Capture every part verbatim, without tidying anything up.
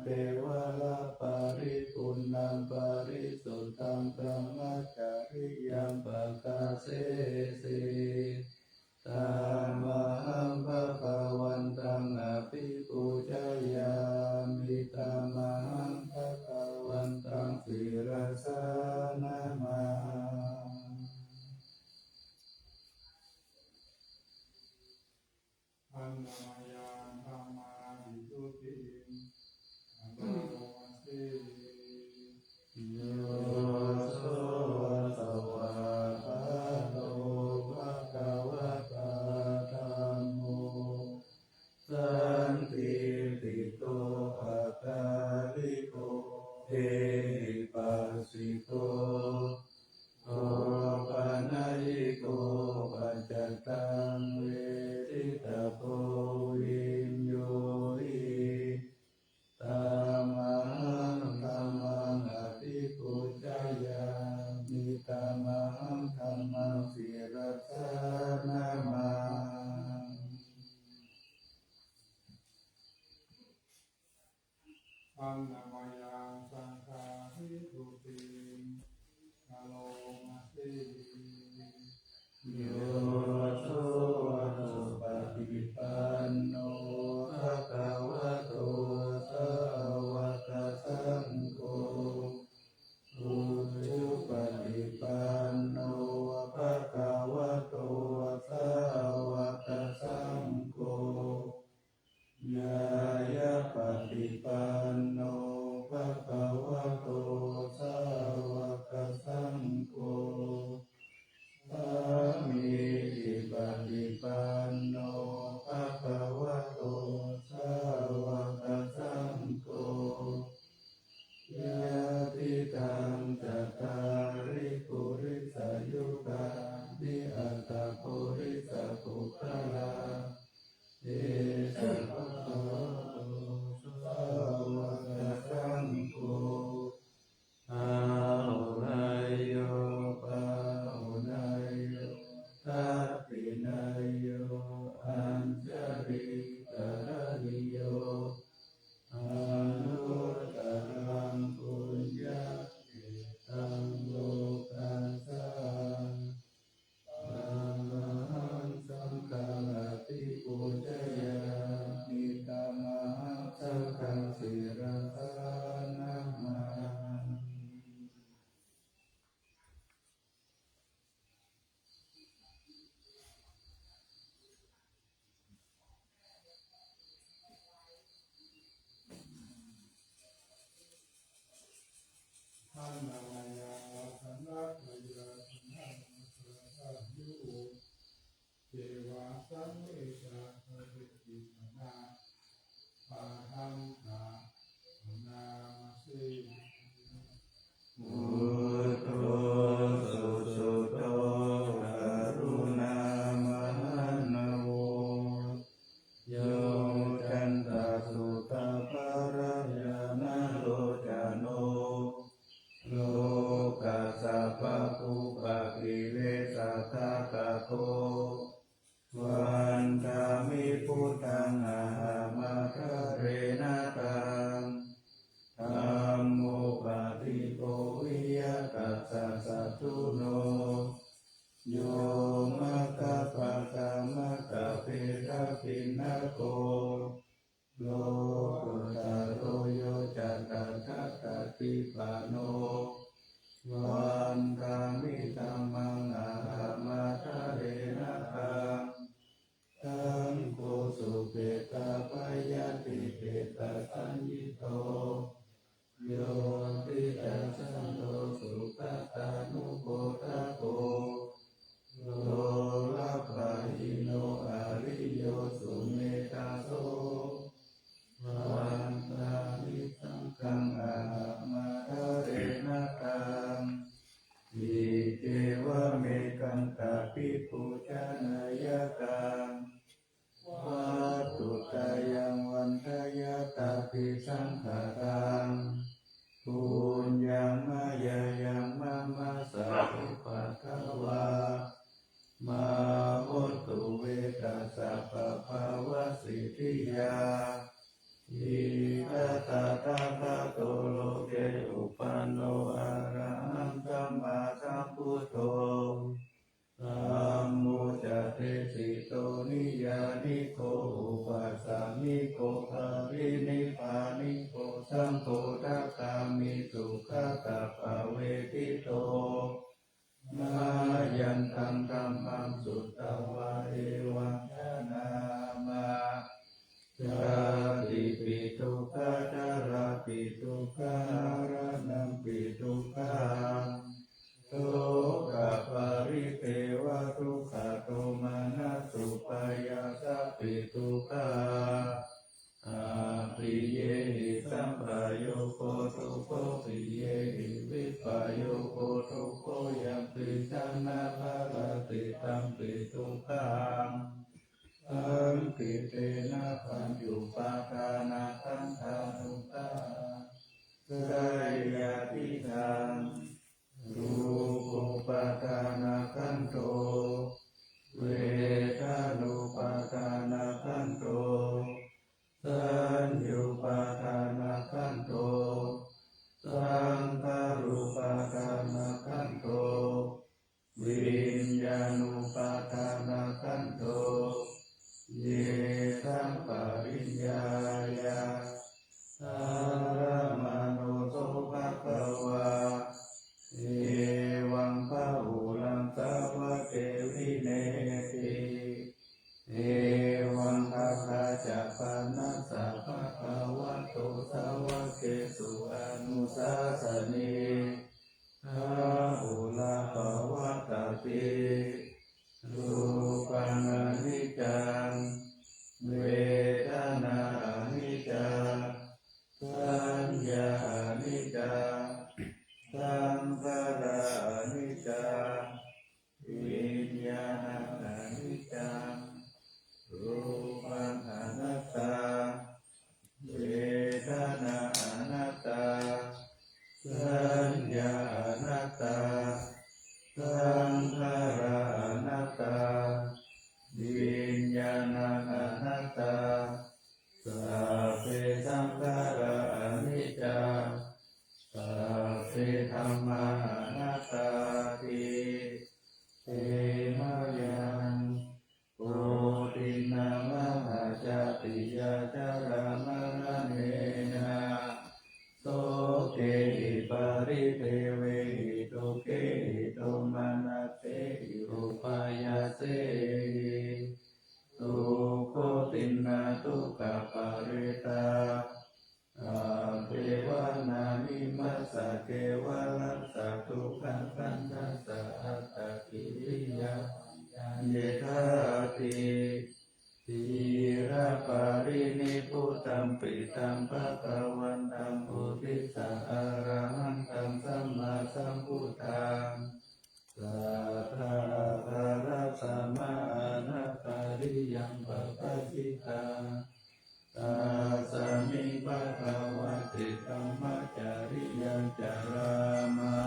kevalaparipuṇṇaṃ parisuddhaṃ brahmacariyaṃ pakāsesi. Tamahaṃ bhagavantaṃ abhipūjayāmi. Tamahaṃ bhagavantaṃ sirasā namāmi. Handa mayaṃ dhammavisuddhiṃ karomasi. Yo so svākkhāto bhagavatā dhammo sandiṭṭhiko akāliko ehipassiko opanayiko paccattaṃ veditabbo viññūhi. Tamahaṃ dhammaṃ abhipūjayāmi. Tamahaṃ dhammaṃ sirasā namāmi. Handa mayaṃ saṅghavisuddhiṃ karomasi. Yo so supaṭipanno bhagavato sāvakasaṅgho, ujupaṭipanno bhagavato sāvakasaṅgho, ñāyapaṭipanno bhagavato sāvakasaṅgho, sāmīcipaṭipanno bhagavato sāvakasaṅgho, yadidaṃ cattāri purisayugāni aṭṭha purisapuggalā, esa bhagavato sāvakasaṅgho, āhuneyyo pāhuneyyo dakkhiṇeyyo añjalikaraṇīyo, anuttaraṃ puññakkhettaṃ lokassāti. Tamahaṃ saṅghaṃ abhipūjayāmi. Tamahaṃ saṅghaṃ sirasā namāmi. Handa mayaṃ ratanattayatinaṃ saṅghaṃ yo ceva saṃvedhaṃ paṭicca taṃ pādaṃ bhaṇāma se. Buddho susuddho karuṇāmahaṇṇavo, yoccantasuddhaparañāṇalocano, lokassa pāpūpakilesaghātako, vandāmi buddhaṃ ahaṃ ādarena taṃ. Dhammo paṭibo viya tassa satthuno, yo maggapākamaggapedapiṇṇako, lokuttaro yo ca tattha tatippāṇo, vandāmi dhammaṃ ahaṃ ādarena taṃ. Saṅgho supetabayātipetāsañhito, yo tidasaṅgo sugatānupodako, lokappahīno ariyo sumedhaso, vandāmi saṅghaṃ ahaṃ ādarena taṃ. Iccevam ekantā abhipūjanīyaṃ vatthuttayaṃ vandeyya ṭhāti saṅkhātaṃ. Puññaṃ mayā yaṃ mama sabbupaddavā, mā hontu ve tassa pāpavasītiyā. Idha taṃ tathāgato loke uppanno arahaṃ sammāsambuddho dhammo ca desito niyyāniko opanayiko parinibbāniko saṅgho dakkhāmi duggatappavedido. Mayantaṃ dhammaṃ sutvā evaṃ bhānāma jātipi dukkhā jarāpi dukkhā maraṇampi dukkhaṃ sokaparidevadukkhadomanassupāyāsāpi dukkhā appiyehi sampayogo dukkho piyehi vippayogo dukkho yampicchaṃ na phalati tampi dukkhaṃ saṅkhittena pañcupādānakkhandhā dukkhā seyyathidaṃ rūpupādānakkhandho vedanupādānakkhandho saññupādānakkhandho saṅkhārupādānakkhandho viññāṇupādānakkhandho. Ye saṃ pariññāya saramāṇo so bhagavā evaṃ bahulaṃ sāvake vineyyati evaṃ atthāya pāṇassa bhagavato sāvakesu anusāsanī bahulā pavattati. Rūpaṃ aniccaṃ vedanā aniccā saññā aniccā saṅkhārā aniccā viññāṇaṃ aniccaṃ rūpaṃ anattā vedanā anattā saññā anattā saṅkhārā anattā viññāṇaṃ anattā sabbe saṅkhārā aniccā sabbe dhammā anattāti. Te mayaṃ koṭinnā mahāsātiyā jarāmaraṇena sokehi paridevehi dukkhehi domanassehi upāyāsehi dukkhotiṇṇā dukkhaparetā appeva nānimassa kevalassa dukkhakkhandhassa attakiriyā yadhāti ciraparinibbutampi taṃ bhagavantaṃ uddissa arahantaṃ sammāsambuddhaṃ satthā āgārasmā anattariyaṃ pabbajitā. Tasmiṃ bhagavati dhammacariyyaṃ carāma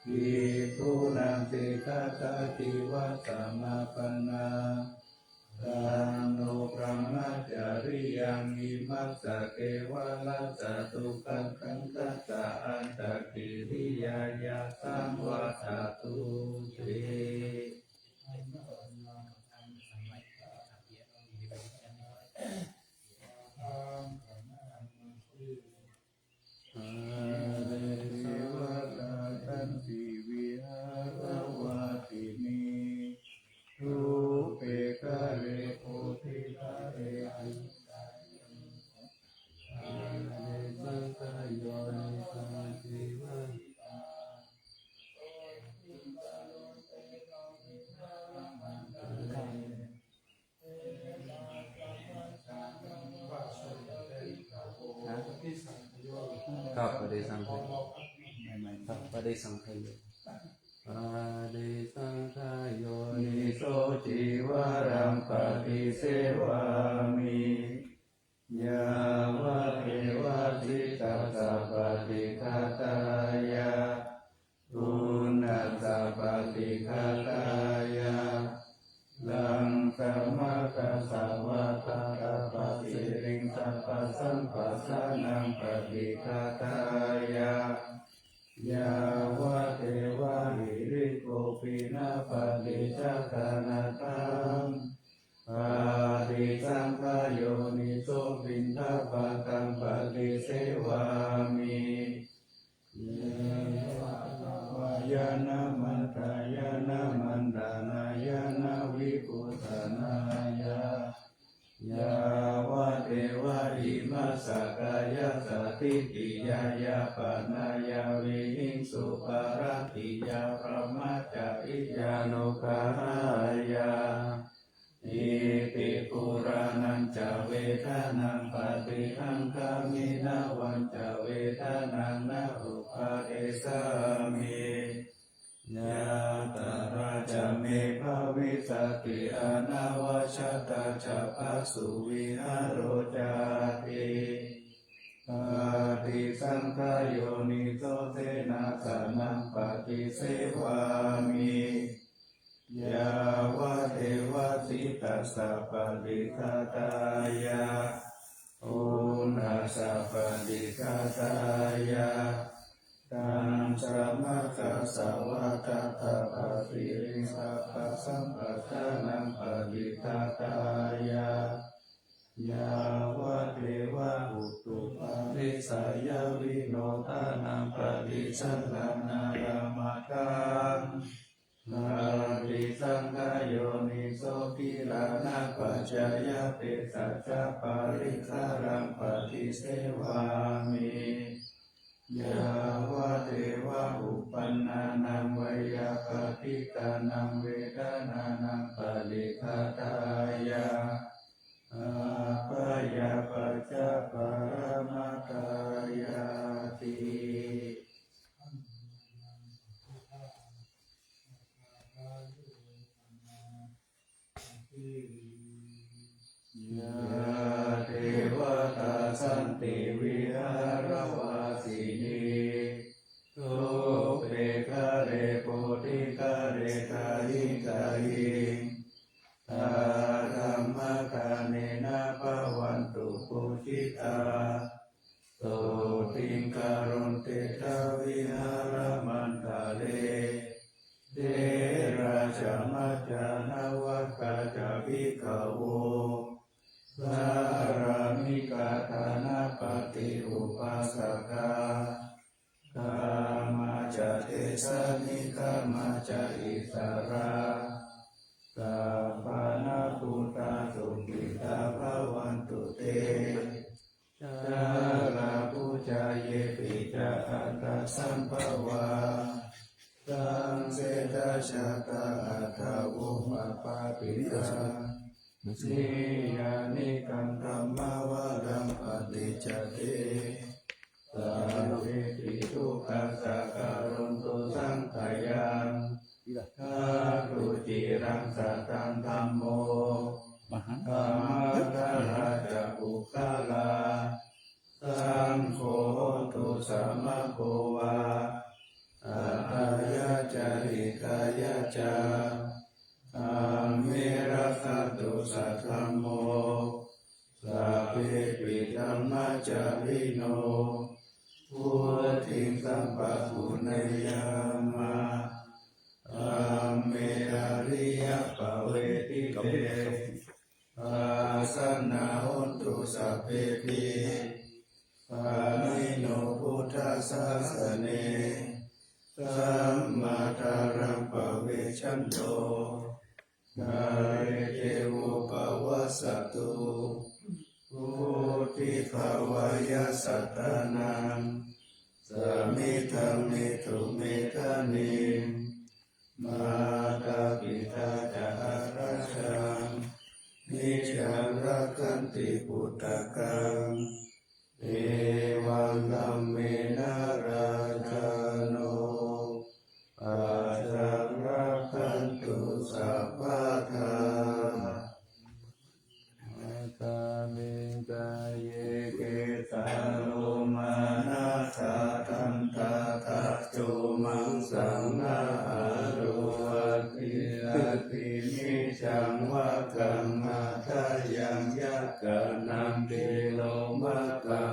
bhikkhūnaṃ sikkhāsādīva samāpannā. Taṃ no brahmacariyaṃ imassa kevalassa dukkhakkhandhassa attakiriyāya saṃvattatu te. Āre devatā santi vihāravāsinī thūpe ghare bodhighare āde saṅkhayo niso jīva ครับ ปฏิสังขารณ์ ใหม่ๆ ครับ ปฏิสังขารณ์ ปฏิสังขารณ์ โยนิโส cīvaraṃ paṭisevāmi yāvadeva cittassa paṭighātāya puṇhassa paṭighātāya laṅkamatthassa vātātapasiriṃ sabbasam passānaṃ paṭighātāya, yāvadeva hirikopinapaṭicchādanatthaṃ paṭisaṅkhā yoniso piṇḍapātaṃ paṭisevāmi. Yeva davāya na madāya na maṇḍanāya na vibhūsanāya, yāvadeva imassa kāyassa ṭhitiyā yāpanāya vihiṃsuparatiyā brahmacariyānuggahāya iti purāṇañca vedanaṃ paṭihaṅkhāmi navañca vedanaṃ na uppādessāmi. Yātrā ca me bhavissati anavajjatā ca phāsuvihāro cāti, paṭisaṅkhā yoniso senāsanaṃ paṭisevāmi. Yāvadeva sītassa paṭighātāya, uṇhassa paṭighātāya, taṃsamakkhassa vātatapasiriṃsapasamphassānaṃ paṭighātāya, yāvadeva utuparissayavinodanaṃ paṭisallānārāmatthaṃ paṭisaṅkhā yoniso gilānapaccayabhesajjaparikkhāraṃ paṭisevāmi. Yāvadeva uppannānaṃ veyyābādhikānaṃ vedanānaṃ paṭighātāya, abyāpajjhaparamatāyāti. Yā devatā santi vihāravāsinī, thūpe ghare bodhighare tahiṃ tahiṃ, tā dhammadānena bhavantu pūjitā, sotthiṃ karontedha vihāramaṇḍale. Therā ca majjhā navakā ca bhikkhavo, sārāmikā dānapatī upāsakā, gāmā ca desā nigamā ca issarā, sappāṇabhūtā sukhitā bhavantu te. Jalābujā yepi ca aṇḍasambhavā, saṃsedajātā athavopapātikā, niyyānikaṃ dhammavaraṃ paṭicca te, sabbepi dukkhassa karontu saṅkhayaṃ. Ṭhātu ciraṃ sataṃ dhammo, dhammaddharā ca puggalā, saṅgho hotu samaggo va, atthāya ca hitāya ca. Amhe rakkhatu saddhammo, sabbepi dhammacārino, vuḍḍhiṃ sampāpuṇeyyāma, dhamme ariyappavedite. Pasannā hontu sabbepi, pāṇino buddhasāsane, sammā dhāraṃ pavecchanto, kāle devo pavassatu. Vuḍḍhibhāvāya sattānaṃ, samiddhaṃ netu medaniṃ, mātā pitā ca atrajaṃ, niccaṃ rakkhanti puttakaṃ, evaṃ dhammena rājāno, pajaṃ rakkhantu sabbadā. Asmiṃ kāye kesā lomā nakhā dantā taco maṃ saṃ nahārū aci ati niccaṃ vaggaṃ atha yaṃ yakkhaṇaṃ tilomakam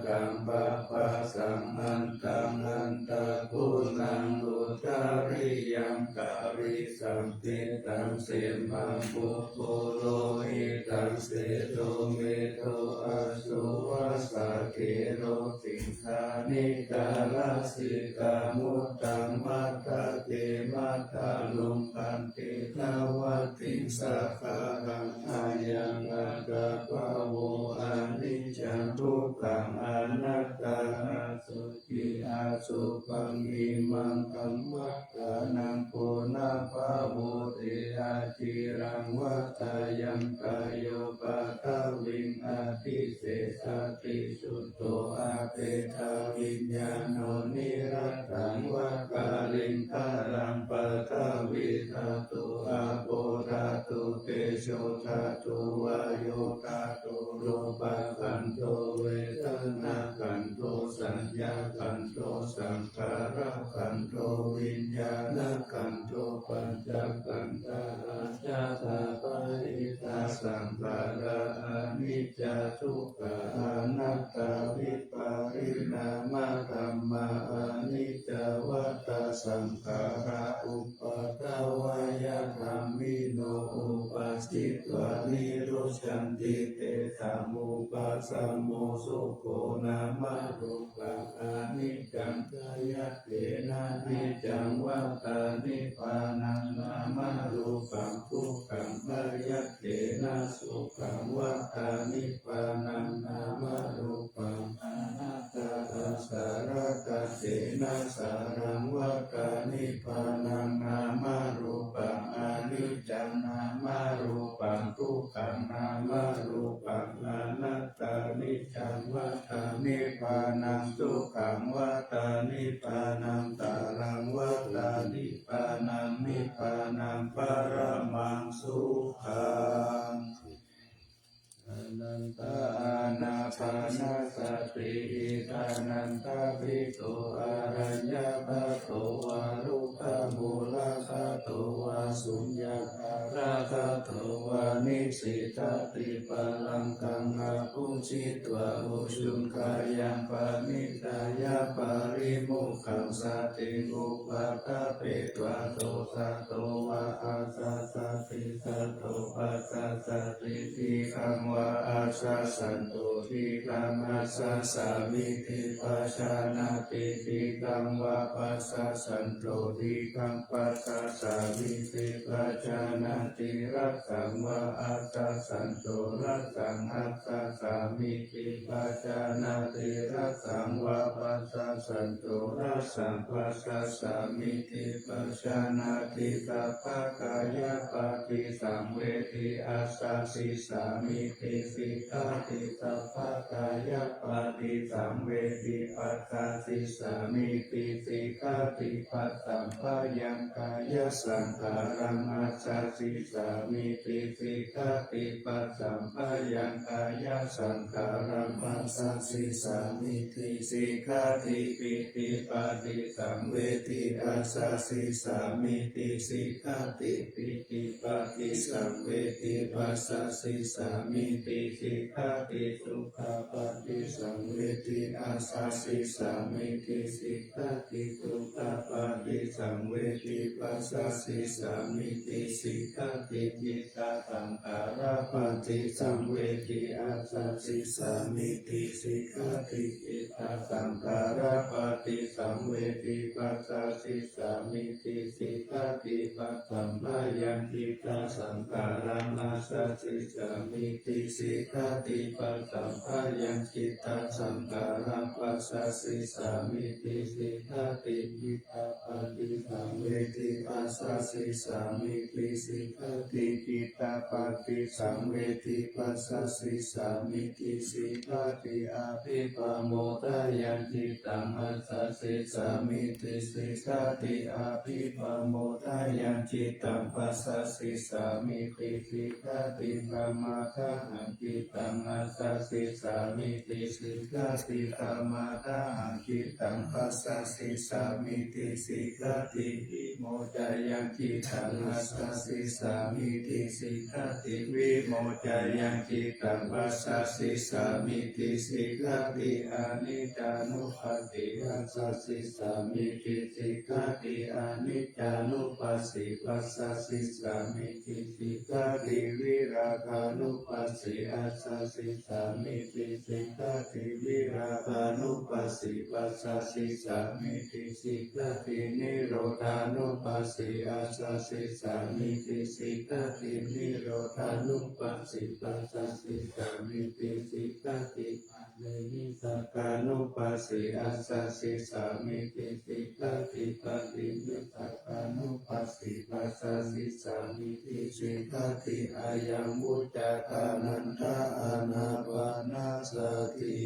Saṅghaṃ pappasaṃ antaṃ antaguṇaṃ udariyaṃ karisaṃ petaṃ semhaṃ pubbu lohitaṃ sedo medo assu vassa khero siṅghāṇi ca lasikā muddaṃ matthake matthaluṅganti navatiṃsakaraṃ. Ayaṃ attabhāvo aniccā dukkhaṃ anattā asuci asubhaṃ imaṃ kammattānaṃ punabbhavoti aciraṃ vatayaṃ kāyo paṭhaviṃ adhisessati chuddho apetaviññāṇo niratthaṃ va kaliṅgaraṃ. Paṭhavī dhātu āpo dhātu tejo dhātu vāyo dhātu rūpakkhandho vedanākkhandho saññākkhandho saṅkhārakkhandho viññāṇakkhandho pañcakkhandhā. Ajjhattā bahiddhā saṅkhārā aniccā dukkhā anattā vipariṇāmadhammā aniccā vata saṅkhārā uppādavayadhammino uppajjitvā nirujjhanti tesaṃ vūpasamo sukho nāmarūpaṃ aniccaṃ khayatthenāniccaṃ vata nibbānaṃ nāmarūpaṃ dukkhaṃ khayatthenā sukhaṃ vata nibbānaṃ nāmarūpaṃ anattā āsarattacena sāraṃ vata nibbānaṃ nāmarūpaṃ aniccaṃ nāmarūpaṃ dukkhaṃ nāmarūpaṃ anattā niccaṃ vata nibbānaṃ sukhaṃ vata nibbānaṃ taraṃ vata nibbānaṃ nibbānaṃ paramaṃ sukhaṃ. Anantā ānāpānasati iddhānandavidho araññagātho vā rukkhamūlagātho vā suññāgāragātho vā nisidati pālaṅkaṃ abbhujitvā ujuṅkhāyaṃ paṇidhāya parimukham satiṃ upaṭṭhapetvā so saddho vā asassati saddho passassati dīghaṃ vā asassanto dīghaṃ assassāmīti pajānāti dīghaṃ vā passassanto dīghaṃ passassāmīti pajānāti rassaṃ vā asassanto rassaṃ assassāmīti pajānāti rassaṃ vā passassanto rassaṃ passassāmīti pajānāti sabbakāyappaṭisaṃvedhi assasissāmīti sikkhāti sabbakāyappaṭisaṃvedhi passassissāmīti sikkhāti passamphayaṃ kāyasaṅkhāraṃ assassissāmīti sikkhāti passamphayaṃ kāyasaṅkhāraṃ passassissāmīti sikkhāti pītipaṭisaṃvedhi assassissāmīti sikkhāti pītipaṭisaṃvedhi passassissāmīti sikkhāti sukhapaṭisaṃvedhi assassissāmīti sikkhāti sukhapaṭisaṃvedhi passassissāmīti sikkhāti cittasaṅkhārapaṭisaṃvedhi assassissāmīti sikkhāti cittasaṅkhārapaṭisaṃvedhi passassissāmīti sikkhāti passamphayaṃ cittasaṅkhāraṃ assassissāmīti sikkhāti passamphayaṃ cittasaṅkhāraṃ passassissāmīti sikkhāti cittapaṭisaṃvedhi assassissāmīti sikkhāti cittapaṭisaṃvedhi passassissāmīti sikkhāti abhipamodāyaṃ cittaṃ assassissāmīti sikkhāti abhipamodāyaṃ cittaṃ passassissāmīti sikkhāti samādāhaṃ cittaṃ assassissāmīti sikkhāti samā Ādahaṃ cittaṃ passasissāmīti sikkhati. Vimoccayhaṃ cittaṃ passasissāmīti sikkhati. Vimoccayhaṃ cittaṃ passasissāmīti sikkhati. Aniccānupassī passasissāmīti sikkhati. Aniccānupassī passasissāmīti sikkhati. Virāgānupassī passasissāmīti sikkhati. Virāgānupassī passasissāmīti sikkhati. Nirodhānupassī passasissāmīti sikkhati. Nirodhānupassī passasissāmīti sikkhati. Paṭinissagānupassī passasissāmīti sikkhati. Paṭinissagānupassī passasissāmīti sikkhati. Ayaṃ vuccatā ānanda ānāpanasati.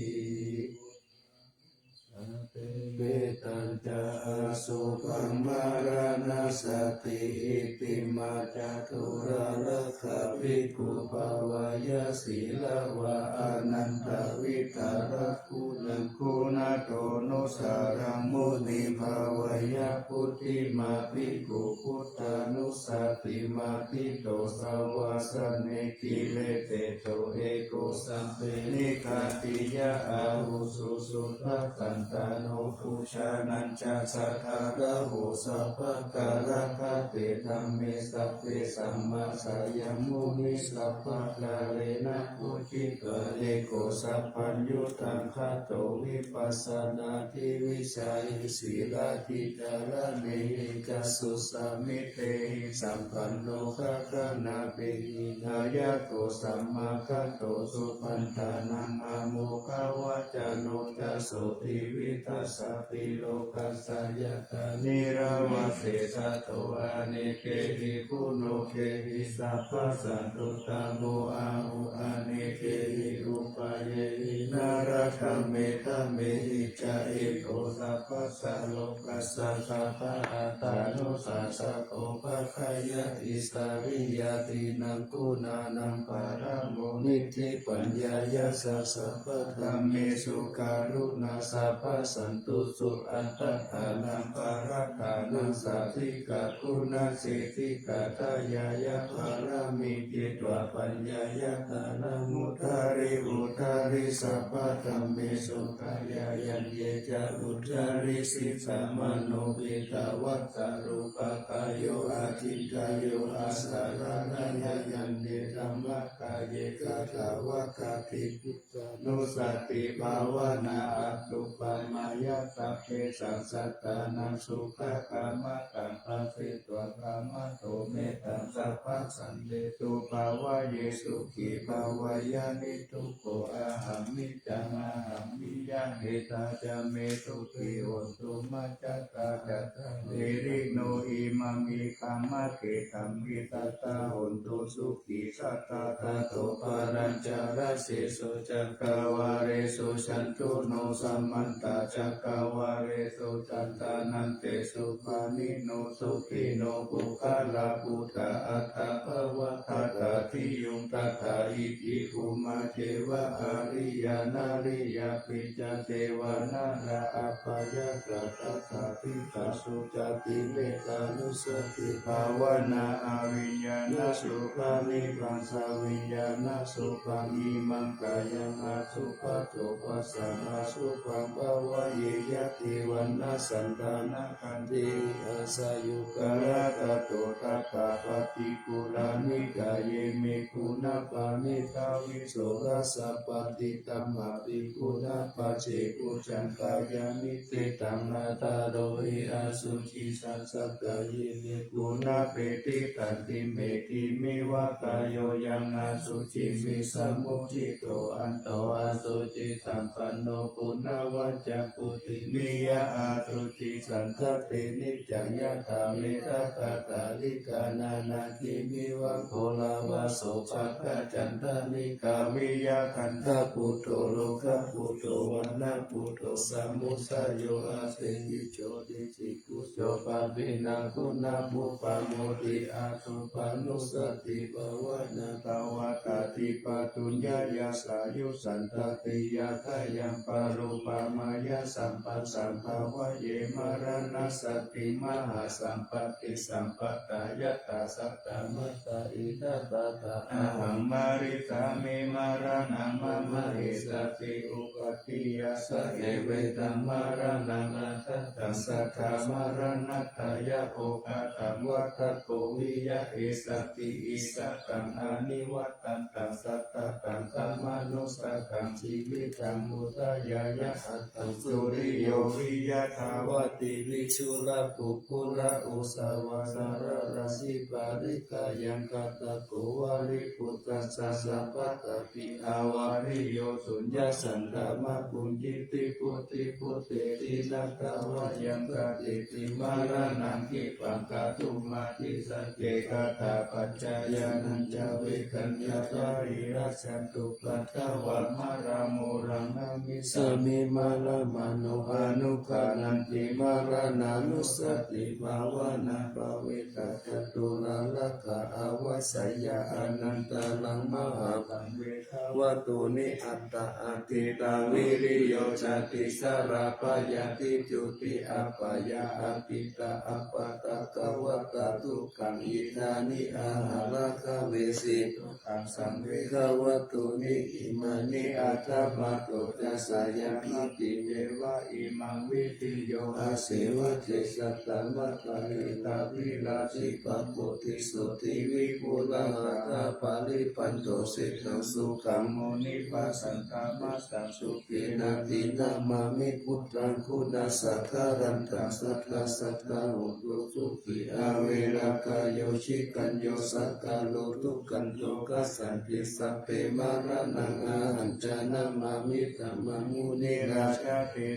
Metañca asubhaṃ maraṇasati. Itimā catulālakkhā bhikkhū bhāveyya sīlavā ānandavidhāraguṇaguṇato nusaraṃ muni bhāveyya. Phuṭṭhimā bhikkhū buddhānussatiṃ abhito savāsane gire seṭṭho eko sabbe nigghātiyā ahuṃ susuddhaṃ santano bhujānañca sattharāhu. Sabbakārakkhatte dhamme sabbe samāsayā muni sabbakārena bujjhitvā eko sabbaññutaṃ gato vipassanādīvijjāye sīlādhicāraṇehi cakkhusamiddhehi sampanno gaganābhidhāya ko samāgato supaṇṇānaṃ amoghavacano ca sotthiṃ vidhasati lokassa yathā nirāvā sesā so anekehi guṇokehi sabbasattuttamo ahu anekehi upāyehi nānāgamme dhammehi ca eko sabbasā lokassa sabbaṭṭhānusassako pākkhāya isariya dīnaṃ guṇānaṃ paramo niṭṭhi paññāya ca sabbadhammesu karuṇā sabbasantu su attattānaṃ parittānaṃ sādhikā guṇāseṭṭhikā dāyāya pāramī citvā paññāya dānamuttari uttari sabbadhammesu payāyaññe ca uttari sikkhāmano piṭṭhāvattharo pāpāyo aciñcāyo asaraṇayaññe dhammakāye katvāna buddhānussatibhāvanā anuppamāya sabbesaṃ sattānaṃ sukhakammataṃ pharitvā kamato mettaṃ sabbasantesu bhāvaye sukhī bhāvaye niddukkho ahaṃ micchaṃ ahaṃ miñjaṃ hitatā ca me sukhī hontu majjhattā ca sabbiri no imaṃ ikamatiṭṭhaṃ vitattā hontu sukhī sattā tato palañca dasesu cakkavāḷesu cantūno samantā cakkavāḷesu chandānantesu pāṇino sukhino puggalā buddhā atta bhavatthatā tiyuṃtathā iti bhummā ceva ariyā nariyāpi ca devā nārā apayantattā tathāpi saṃsucati mettānussatibhāvanā aviññāṇasukhaṃ nibbaṃsaviññāṇasukhaṃ imaṃ kāyaṃ asubhato bhassā asubhaṃ bhāvaye yadivaṃ nassantāna khantīhi asayukalathaddho tathāppaṭikūlā nikāye me guṇā paṇītā visorasappattidhammāpi guṇā paccekucchaṃ kāyaññe ṭhitaṃ aṭṭhārohi asuci sassakāye me guṇā peṭṭitanti me ṭhīmiva kāyo yaṃ asuciṃ visamuccito anto asucisampanno guṇavaccaṃ puthimiyā asucisaṅkhate niccaṃ yathā me ṭhātakālikā nānākhiṃmivaṃ ghoramāso paṭhacantanikā viyākantha buddho lokabhūto Suvaṇṇabhūto samuddayo, atthi kicco dīsi bhujjo pavīṇaguṇābhū, pamodati attappanussatibhāvanā, taṃ vattati patthūyāya sāyuṃ santatiyādayaṃ. Parūpamāya sampasambhavaye maraṇassati, mahāsampattisampadaṃ yattha saddamattā idha tattha. Ahaṃ marissāmi maraṇaṃ mama, issati uppattiyā sahe, vedaṃ maraṇaṃ adattantaṃ, sadā maraṇatthāya okātaṃ. Vata kho viya issati issataṃ anivaddantaṃ, sattataṃ kammanussataṃ jīvitaṃ udayāya attaṃ. Suriyo viya dhāvati viṭūla kukkura, usavā salarājī palighayaṃ, kaṭṭhako valībuddhassa sabbataṃ pi avariyo. Suññassandhammapuññiddhi vuḍḍhibhutteti, na dāvayaṃ katteti maraṇaṃ khippaṃ, kātumatthi saccekāthā. Paccayānañca veghaññā, bāhirajjhattupaddavā, marā mūlaṃ namissāmi, marāmaṇo anuggaṇhanti. Maraṇānussatibhāvanā, pave ttā caturāsakā, āvajjeyya anantaraṃ mahappaṃ. Vegavatūni aṭṭha atītā viriyo cāti, jarābyādhi juti apāyā, atītā appaṭikavatā dukkhaṃ, idāni ahaṃ abhagavesi dukkhaṃ saṃ. Vegavatūni imāni, adhipatto ca sayaṃ, atthi veva imaṃ vidiyo, aseva desaṭṭhāma. Parittaṃ virajaṃ pakkhuddhiṃ, sotthi vipullā, ātā parittanto, sīlaṃ sukhaṃ munipajjhataṃ, mātaṃ sukhī natthi namāmi, puttaṃ guṇasaṅgharantaṃ, sadā sadā hontu sukhī averā. Kāyo cittañca sakkāro duggando, gacchanti sabbe maraṇaṃ, ahañca namāmi, dhammaṃ munirājāti.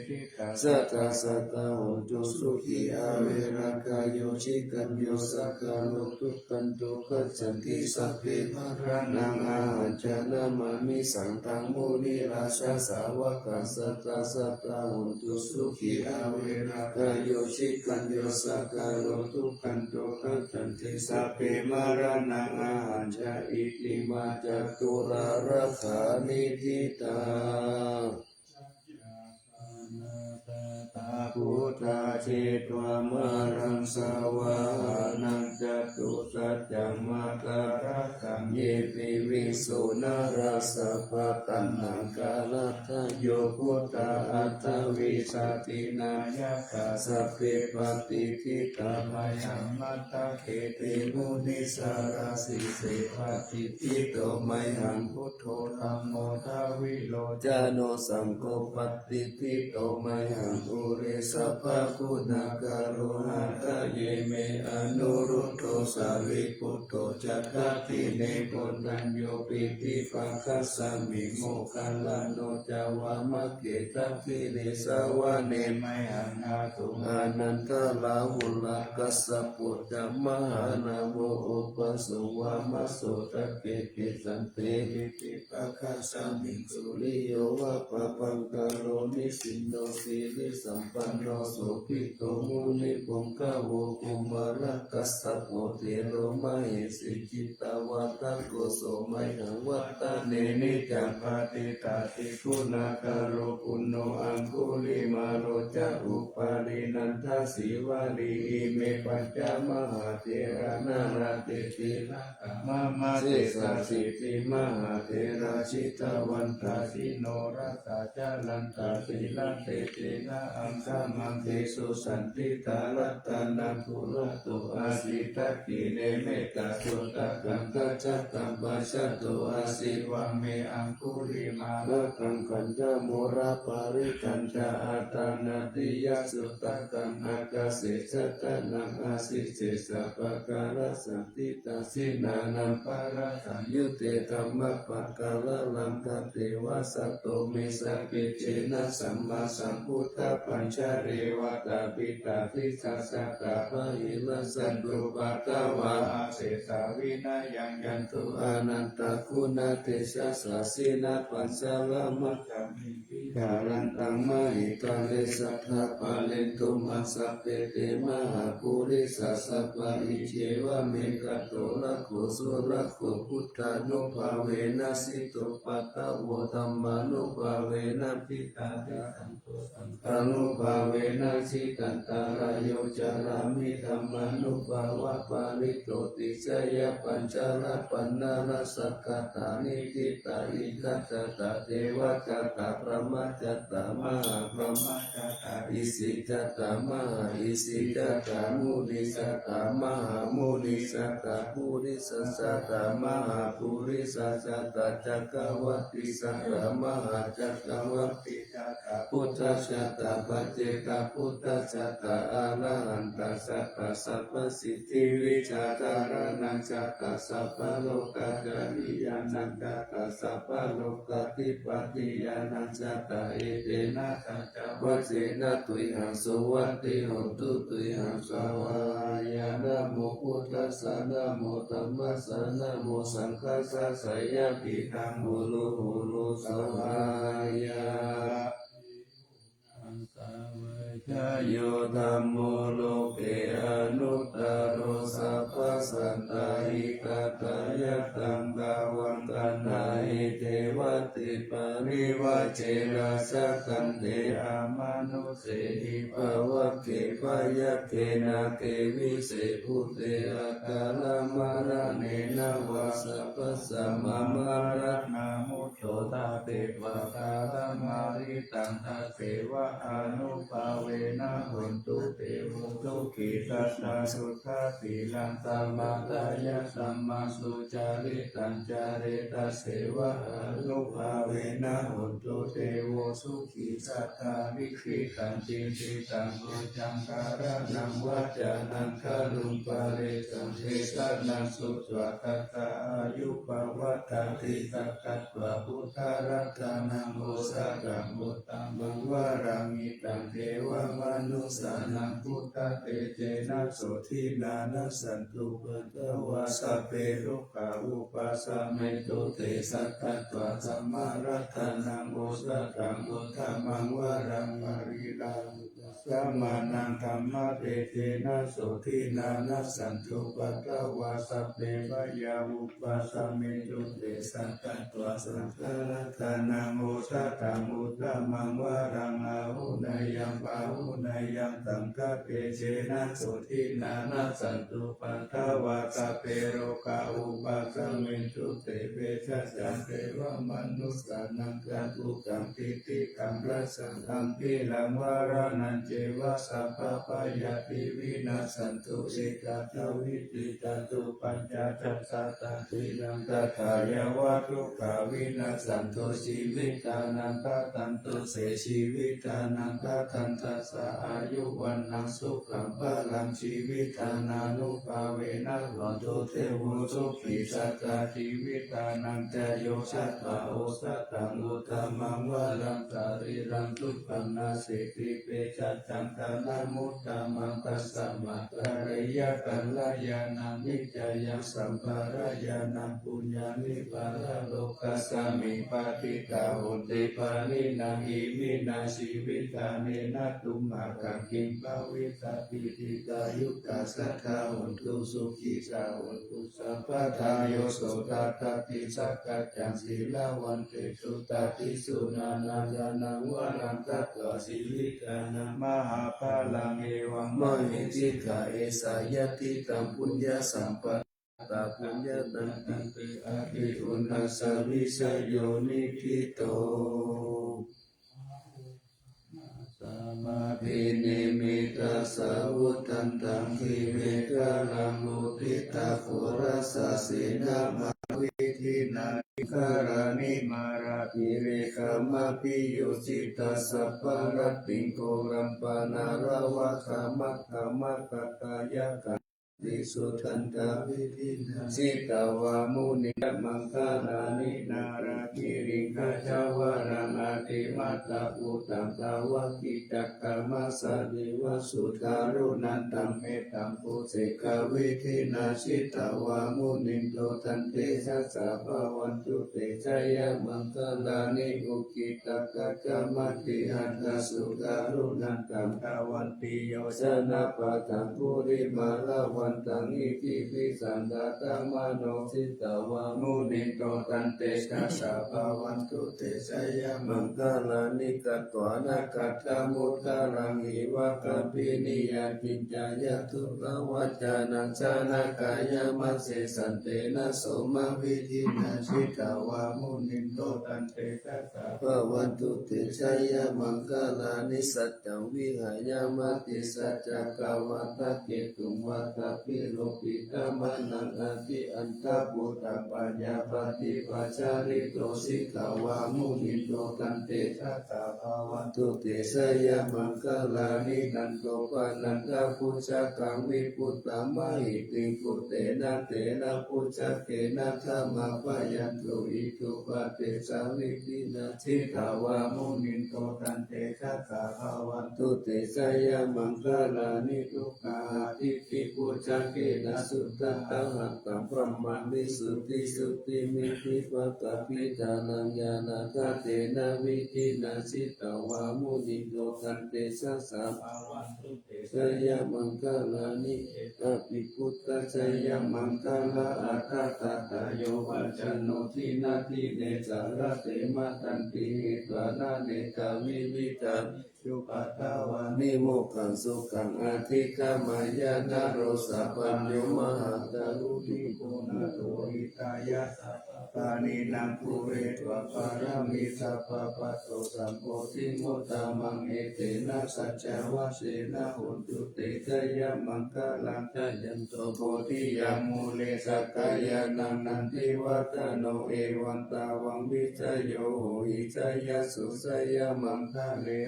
Sadā sadā hontu sukhī averā. Kāyo cittañca sakkāro duggando, gacchanti sabbe maraṇaṃ, ahañca namāmi, saṅghaṃ munirājasāvakaṃ. Sadā sadā hontu sukhī averā. Kāyo cittañca sakkāro duggando, gacchanti sabbe maraṇaṃ, ahañca. Itimā caturāsakā niṭṭhitā. Saññāpannasatthā buddhā, jetvā māraṃ savāhanaṃ, catusaccāmatarasaṃ, ye piviṃsu narāsabhā. Taṇhaṅkarādayo buddhā, aṭṭhavīsati nāyakā, sabbe patiṭṭhitā mayhaṃ, matthake te munissarā. Sīse patiṭṭhito mayhaṃ buddho, dhammo dvilocano, saṅgho patiṭṭhito mayhaṃ, ure sabbaguṇākaro. Hadaye me anuruddho, sārīputto ca dakkhiṇe, koṇḍañño piṭṭhibhāgasmiṃ, moggallāno ca vāmake. Dakkhiṇe savane mayhaṃ, āsuṃ ānandarāhulā, kassapo ca mahānāmo, ubhāsuṃ vāmasotake. Kesante piṭṭhibhāgasmiṃ, suriyo va pabhaṅkaro, nisinno sirisampanno, sobhito munipuṅgavo. Kumārakassapo thero, mahesī cittavādako, so mayhaṃ vadane niccaṃ, patiṭṭhāsi guṇākaro. Puṇṇo aṅgulimālo ca, upālī nandasīvalī, ime pañca mahātherā, nalāṭe tilakā mama. Sesāsīti mahātherā, jitavantā jinorasā, jalantā sīlatejena, aṅgamaṅgesu saṇṭhitā. Ratanaṃ purato āsi, dakkhiṇe mettasuttakaṃ, dhajaggaṃ pacchato āsi, vāme aṅgulimālakaṃ. Khandhamoraparittañca, āṭānāṭiyasuttakaṃ, ākāse chadanaṃ āsi, sesā pākārasaṇṭhitā. Jinānāmparasaṃyutte, dhammapākāralaṅkate, vasato me sakiccena, sammāsambuddhapañjare. Vātapittādisañjātā, bāhirajjhattupaddavā, asesā vinayaṃ yantu, anantaguṇatejasā. Jinapañjaramajjhamhi Jalantamahiddhare sattha palentu ma sabbe te mahāpurisāsabhā. Iccevamekanto rakkho surakkho buddhānubhāvena jito paddavo dhammānubhāvena jitantarāyo santānubhāvena jitantarāyo carāmi dhammānubhāvapālito. Tisayapañjarapaṇṇarasakkatā niṭṭhitā ittha jātā devakātā brahmajātā mahābrahmajātā isijātā mahāisijātā munijātā mahāmunijātā purisājātā mahāpurisājātā cakkavatijātā mahācakkavatijātā buddhajātā paccetābuddhajātā arahantajātā sabbasiddhivijjādharaṇañjātā sabbalokacariyañañjātā sabbalokadhipatiyañañjātā etena saccavajjena tuyhaṃ suvatthi hotu tuyhaṃ svāhāya. Namo buddhassa, namo dhammassa, namo saṅghassa, jayasiddhaṃ hotu hotu svāhāya. Yo dhammo loke anuttaro sabbasattahitatthāya taṃ dvaṃ taṇhāhi devate parivajje rājadaṇḍe amanussehi pavagge byagghe nāge vise bhūte akalamaraṇena vā sabbasmā maraṇā mutto ṭhāpe pākāramāritaṃ tasseva ānubhāvena hontu devo sukhī sadā suddhasīlaṃ samādāya dhammaṃ sucaritaṃ care tasseva ānubhāvena hontu devo sukhī sadā. Nikkhittaṃ cintitaṃ soccaṃ ṭhānaṃ vācanaṃ garuṃ paresaṃ desanaṃ sutvā tassa āyu pavaḍḍhatīti. Sakkatvā buddharatanaṃ osathaṃ uttamaṃ varaṃ hitaṃ devamanussānaṃ buddhatejena sotthinā nassantupaddavā sabbe rogā vūpasamentu te. Sakkatvā dhammaratanaṃ osathaṃ uttamaṃ varaṃ pariḷāhūpasamanaṃ dhammatejena sotthinā nassantupaddavā sabbe bhayā vūpasamentu te. Sakkatvā saṅgharatanaṃ osathaṃ uttamaṃ varaṃ āhuneyyaṃ pāhuneyyaṃ saṅghatejena sotthinā nassantupaddavā sabbe rogā vūpasamentu te. Vegaccha devamanussānaṃ ca dukkhaṃ piṭikaṃ rasaṃ gambhīraṃ maraṇañceva sabbabhayāpi vinassantu. Ekā ca vittī ca duppañca ca sattā sīlaṃ tathāya vā dukkhā vinassantu jīvitānaṃ dadantu te. Jīvitānaṃ dadantassa āyu vaṇṇaṃ sukhaṃ balaṃ jīvittānānubhāvena hontu devo sukhī sadā. Jīvitānañca yo sattva osathaṃ uttamaṃ varaṃ sarīraṃ dukkham nasīti vegacchaṃ dhanamuttamaṃ tasmā kalyāṇakalyāṇaṃ nikkhayaṃ sampadaṃ puññāni paralokasmiṃ patiṭṭhā honti pāṇinā iminā jīvitānena tumhākaṃ kiṃ bhavissatīti. Dīghāyukā sadā hontu sukhitā hontu sabbadā. Yo sotthā atthi sakkaccaṃ sīlavantesu tatthi suṇātha danaṃ varaṃ datvā jīvitānaṃ mahapphalaṃ evamahesinaṃ esā yadidaṃ puññasampadaṃ puññakkhettaṃ abhipuññassa vijayo niṭṭhito. Samādhimetasavutthantaṃ grīmekhalaṃ uditaghorasasenamāraṃ vimānavidhinā vimānaṃ ghorampanāḷavakamakkhamathaddhayakkhaṃ Sudantavidhinā jitavā munindo maṅgalāni. Nāḷāgiriṃ gajavaraṃ atimattabhūtaṃ dāvaggicakkamasanīva sudāruṇantaṃ mettambusekavidhinā jitavā munindo tantejasā bhavatu te jayamaṅgalāni. Ukkhittakhaggamatihatthasudāruṇantaṃ dhāvantiyojanapathaṅgulimālavantaṃ iddhībhisaṅkhatamano jitavā munindo tantejasā bhavatu te jayamaṅgalāni. Katvāna kaṭṭhamudaraṃ iva gabbhinīyā ciñcāya duṭṭhavacanaṃ janakāyamajjhe santena somavidhinā jitavā munindo tantejasā bhavatu te jayamaṅgalāni. Saccaṃ vihāya matisaccakavādaketuṃ vādābhiropitamanaṃ atiandhabhūtaṃ paññāpadīpajalito jitavā munindo tantejasā bhavatu te jayamaṅgalāni. Nandopanandabhujagaṃ vibudhaṃ mahiddhiṃ puttena therabhujagena damāpayanto iddhūpadesavidhinā jitavā munindo tantejasā bhavatu te jayamaṅgalāni. Duggāhadiṭṭhibhujagena sudaṭṭhahatthaṃ brahmaṃ visuddhijutimiddhibakābhidhānaṃ ñāṇāgadena vidhinā jitavā munindo tantejasā bhavatu te jayamaṅgalāni. Etāpi buddhajayamaṅgalaaṭṭhagāthā yo vācano dinadine sarate matandī hitvānanekavividhāni cupaddavāni mokkhaṃ sukhaṃ adhigameyya naro sapañño. Mahākāruṇiko nātho hitāya sabbapāṇinaṃ pūretvā pāramī sabbā patto sambodhimuttamaṃ. Etena saccavajjena hotu te jayamaṅgalaṃ. Jayanto bodhiyā mūle sakyānaṃ nandivaḍḍhano evaṃ tvaṃ vijayo hohi jayassu jayamaṅgale.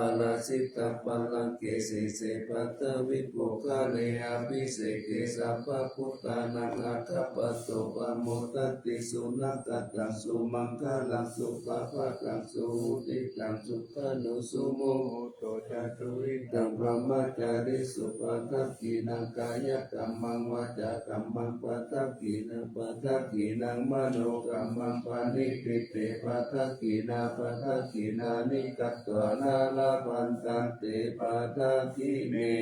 Aparājitapallaṅke sīse paṭhavipokkhare abhiseke sabbabuddhānaṃ aggappatto pamodati. Sunakkhattaṃ sumaṅgalaṃ supabhātaṃ suhuṭṭhitaṃ sukhaṇo sumuhutto ca suyiṭṭhaṃ brahmacārisu padakkhiṇaṃ kāyakammaṃ vācākammaṃ padakkhiṇaṃ padakkhiṇaṃ manokammaṃ paṇidhī te padakkhiṇā padakkhiṇāni katvāna labhantatthe padakkhiṇe.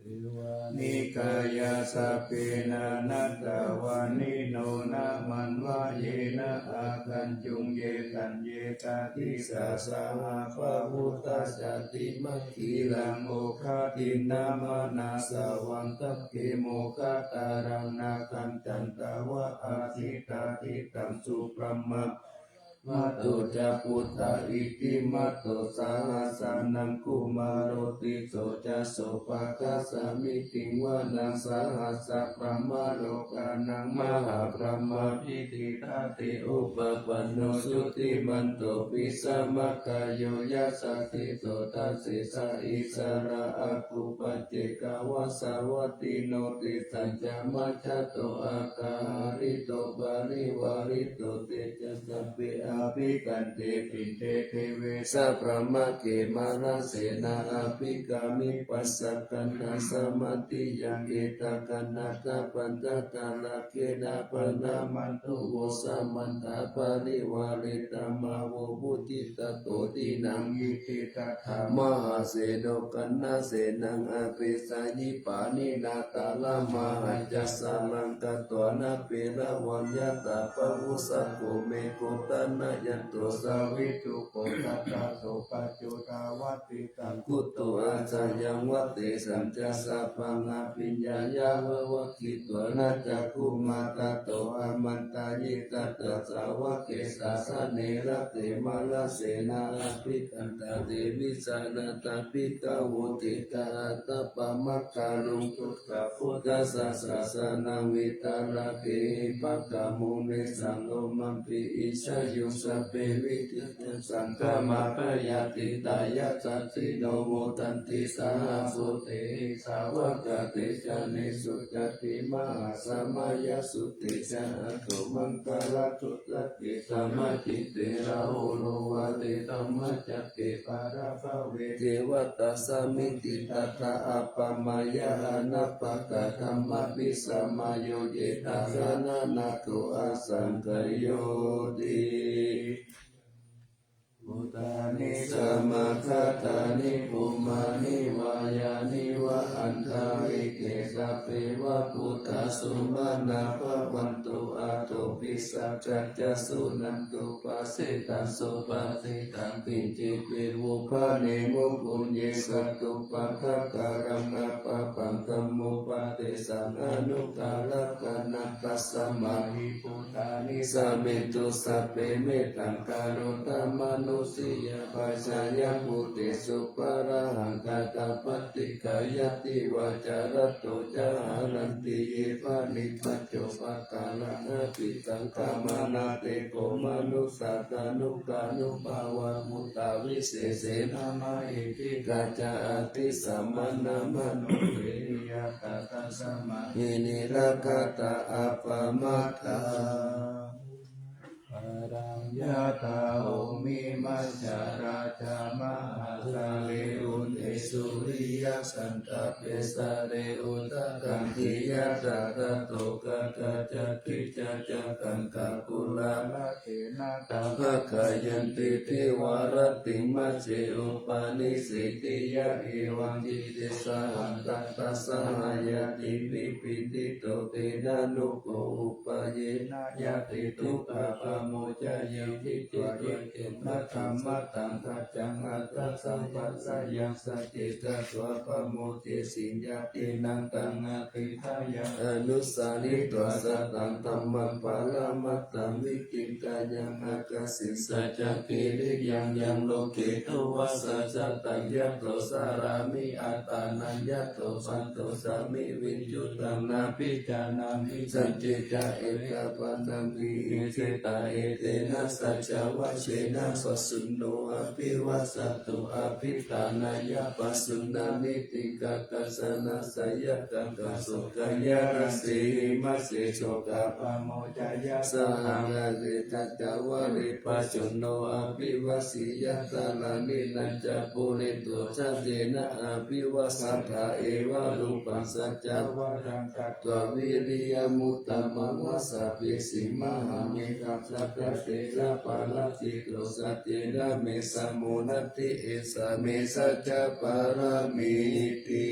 Devā nikāyā sabbe nānattavaṇṇino nāmanvayena āgañchuṃ ye caññe sadisā saha bāhuṃ sahassañca dimaggiraṃ oghatiṇṇamanāsavaṃ sagge moggallānaṃ nāgantattvaasiṭṭhātītaṃ subrahmā mato ca puttā iddhimato saha sanaṅkumāro tisso ca sopāga samitiṃ vanaṃ sahassaṃ brahmalokānaṃ mahābrahmābhitiṭṭhati. Upapanno jutimanto bhismākāyo yasassi so dasettha issarā āguṃ paccekavasavattino. Tesañca majjhato āga hārito parivārito te ca sabbe abhikkante pinde deve sabrahmake mārasenā abhikkāmi. Passa kaṇhassa mandiyaṃ etha gaṇhatha bandhatha rāgena bandhamatthu vo samantā parivāretha mā vo muñcittha sotthinnaṃ. Iti tattha mahāseno kaṇhasenaṃ apesayi pāṇinā talamāhacca saraṃ katvāna bheravaṃ yathā pāvussako megho thanayanto savijjuko tadā so paccudāvatti saṅkuddho asayaṃvate. Tañca sabbaṃ abhiññāya vavakkhitvāna cakkhumā tato āmantayi satthā sāvake sāsane rate. Mārasenā abhikkantā te vijānātha bhikkhavo. Te ca ātappamakaruṃ buddhabuddhassa sāsanaṃ vītarāgehi pakkāmuṃ nesaṃ lomampi iñjayuṃ. sabbe vijitasaṅgāmā bhayātītā yasassino modanti saha bhūtehi sāvakā te janesutāti. Mahāsamayasutte ca āguṃ maṅgalasuttaṃ ke samācite rahulā vate dhammacakke paṭhabbā devatā samitiṃ tathā appamāya anāpatā dhammābhi samayo ye taṃ janā nātho asaṅkhayo ti. Bhūtāni samāgatāni bhummāni vā yāni va antalikkhe sabbeva bhūtā sumanā bhavantu athopi sakkacca suṇantu bhāsitaṃ subhāsitaṃ kiñci viruḷhāni muhuye kātupakkakaraṃ appapaṃ dhammūpadesaṃ anuttaraṃ gaṇantaṃ. Tasmā hi bhūtāni sāmentu sabbe mettaṃ karotha mānusiyā pajāya bhūtesu pāṇahaṃ tathāppaṭikayyāti vācaratu ca haranti ye pāṇinā copākāraṃ abhisaṅkhamanā te kho manussā tanukānubhāvā bhūtā visesena mahiddhikā ca addisāma nāma no veyyākā. Tasmā hi nirakkhattā appamattā. Paraṃ yathā oghmi mañjarā ca mahāsare ude suriyasantāpe sare uttakaṅkhe yathā tato gaṅgā ca diṭṭhā ca gaṅgākulā rāgena taṅkhayanti divā rattiṃ majjhe upanissīdiyā evaṃ diṭṭhi sahattā dasahayatīti pindito tena nukho upayena yati dukkhā pamuñceyya. Ṭhitiyena dhammaṭṭhakaccaṃ aṭṭhasampadaññaṃ saccaṃ katvā pamuñcesi ñātīnaṃ taṃ adhiṭṭheyya anussāritvā sataṃ dhammaṃ paramatthaṃ vichitteyyaṃ. Ākāse saccakiriyaṃ yaṃ loke dvāsajataṃ yato carāmi attānaṃ yato pantossāmi viññuttaṃ nābhijānāmi sañcicca ekapāṇaṃ vihisitā etena saccavajjena pajjunno abhivassatu abhiṭhānāya pajjuṇhānīti. Kattañca na seyyathā kāso kāyarassī himase sokappamoccaya saha rāge ca cāvare pajjunno abhivajjiya dhāraṇīnañca pūretvā saccena abhivassatā evarūpaṃ saccavajjena katvā viriyamuttamaṃ vajjabhesi mahāmegham sattatejaparakkhito saccena me samo natthi esa me saccapāramīti.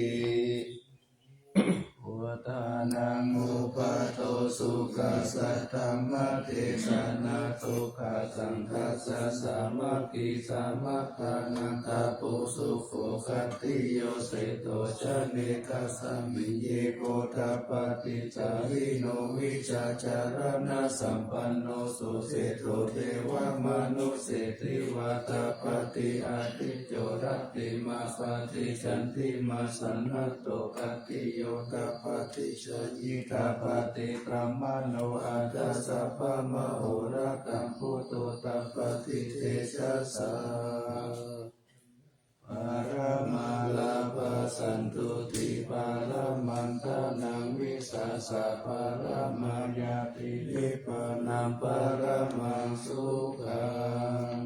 Buddhānaṃ uppādo sukhā saddhammadesanā dukkhā saṅghassa sāmaggī samaggānaṃ tapo sukho. Khattiyo seṭṭho janegasmiṃ ye gottapaṭisarino vijjācaraṇasampanno so seṭṭho devamanussesi vā tapati ādicco rattimābhāti candimā sannaddho khattiyo tapati jhāyī tapati brāhmaṇo atha sabbamahorattam buddho tapati tejasā. Paramā lābhā santuṭṭhī paramaṃ dhanaṃ vissāsaparamā ñātī nibbānaṃ paramaṃ sukhaṃ.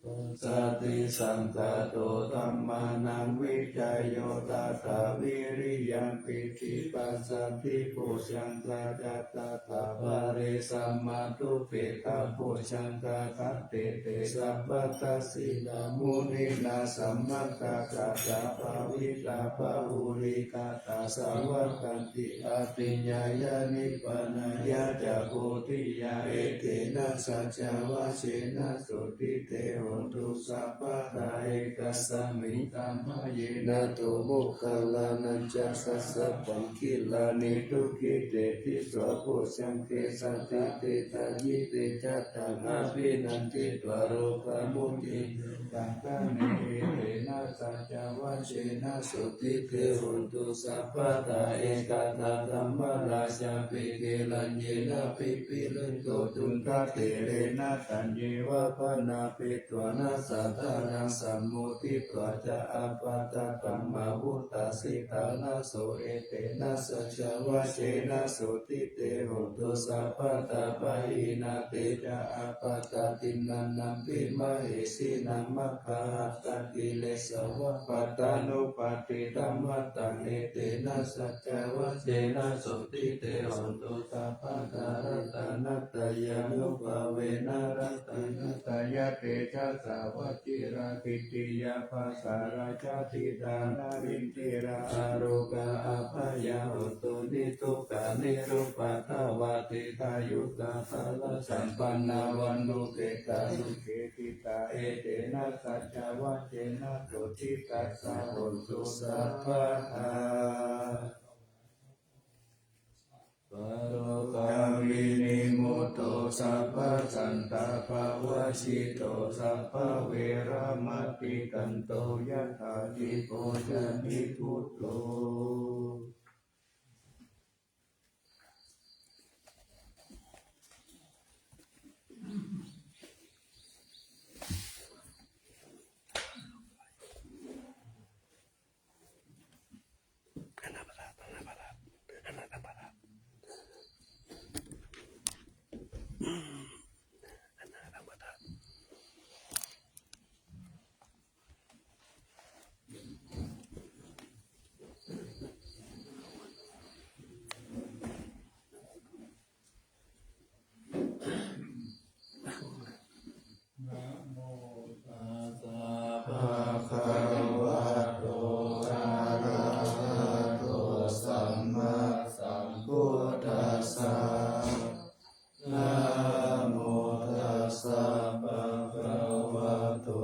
Passaddhi saṅkhāto dhammānaṃ vicayo tathā viriyampīti passaddhi bojjhaṅgā ca tathāpare samādhupekkhabojjhaṅgā khattete sabbadassinā muninā sammadakkhātā bhāvitā bahulīkatā sāvatthanti abhiññāya nibbānāya ca bodhiyā. Etena saccavajjena sotthi te hotu sabbadā. Ekasmiṃ samaye nātho moggallānañca kassapaṃ gilāne dukkhite disvā bojjhaṅge satta te sāyite ca taṃ abhinanditvā rogā mucciṃsu taṅkhaṇe. Etena saccavajjena sotthi te hotu sabbadā. Ekadā dhammarājāpi gelaññenābhipīḷito cundattherena taññeva bhaṇāpetvāna sādaraṃ sammoditvā ca ābādhā tamhā vuṭṭhāsi ṭhānaso. Etena saccavajjena sotthi te hotu sabbadā. Pahīnā te ca ābādhā tiṇṇannampi mahesinaṃ maggāhatakilesāva pattānuppattidhammataṃ. Etena saccavajjena sotthi te hotu sabbadā. Ratanattayānubhāvena ratanattayatejasā vajirakkhittiyā bhāsāra ca dhīrā narīndirā arogā abyāpajjhā hontu niddukkhanīrupaddavā. Dīghāyutā balasampannā vaṇṇupekkhasaṃkeṭṭhitā etena saccavajjena sotthi tattha hotu sabbadā. Pātuggaṃ vinimutto sabbasantāpavajjito sabbaveramatikkanto yathā dīpo ca nibbuto. Namo tassa bhagavato arahato sammāsambuddhassa. Namo tassa bhagavato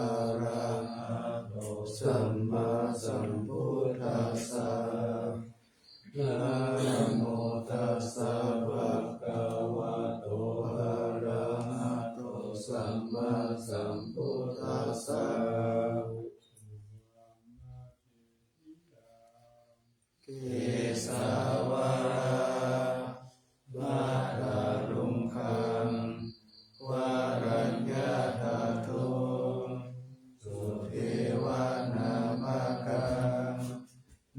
arahato sammāsambuddhassa. Namo tassa bhagavato arahato sammāsambuddhassa. Kesavā vātaruṇṇaṃ varaññatato sudevanāmakam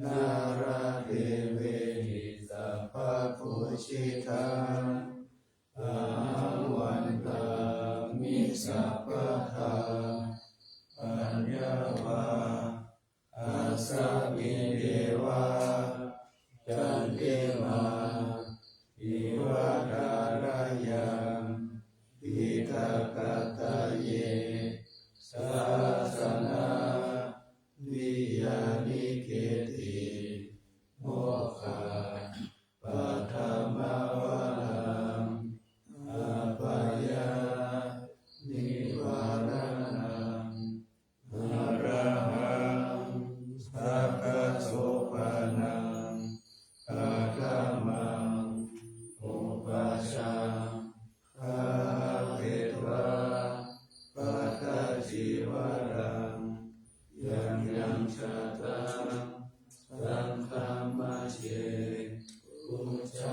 nāḷadevehi sabbapūjitaṃ ahaṃ vandāmi sabbadā. Paññāpā asmiṃ devā candimā iva thārāya diṭṭhakātaye sāsanavihārikkhetti mokkhapaṭhamavaramāya bhayanivaranam arahaṃ sakkasopanam paṭhamaṃ upajjhāpetvā pattacīvaraṃ yaṃ yaṃ jātaṃ saṅghamajjhe pūjā